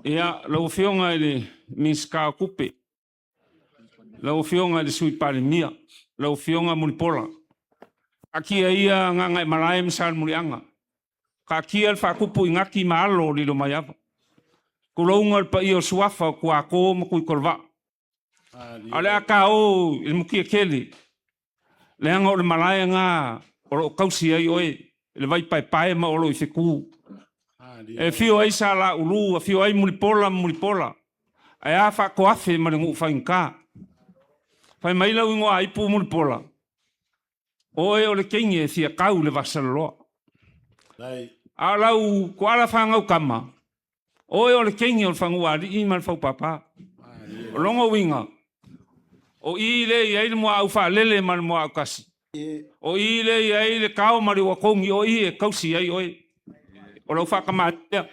Ia, lau Afioga i le Minisita o Tupe, lau Afioga i le Sui Palemia, lau Afioga Mulipola, taatia ia Gagaemalae ma Salemuliaga, taatia le Faatupuinati ma alo o Lilomaiava, tulouna le paia o Suafa o Tuato ma Tuitolovaa. Ae o le a ta o i le Mutiatele, leaga o le malae lena o lo o tausi ai oe, le Vaipaepae ma Oloifetu. E afio ai Saleulu, afio ai Mulipola ma Mulipola, ae a Faatoafe ma le nuu faigata. Fai mai lau igoaipu Mulipola, o oe o le teine e fia tau i le vasaloloa. A o lau tuala fanau tama, o oe o le teine o le fagualii ma le faupapa. O lona uiga, o i lea e i ai le muaau faalele ma le muaau tasi, o i lea e i ai le tao ma le uatogi, o i e tausi ai oe. O lau faatamalii lea.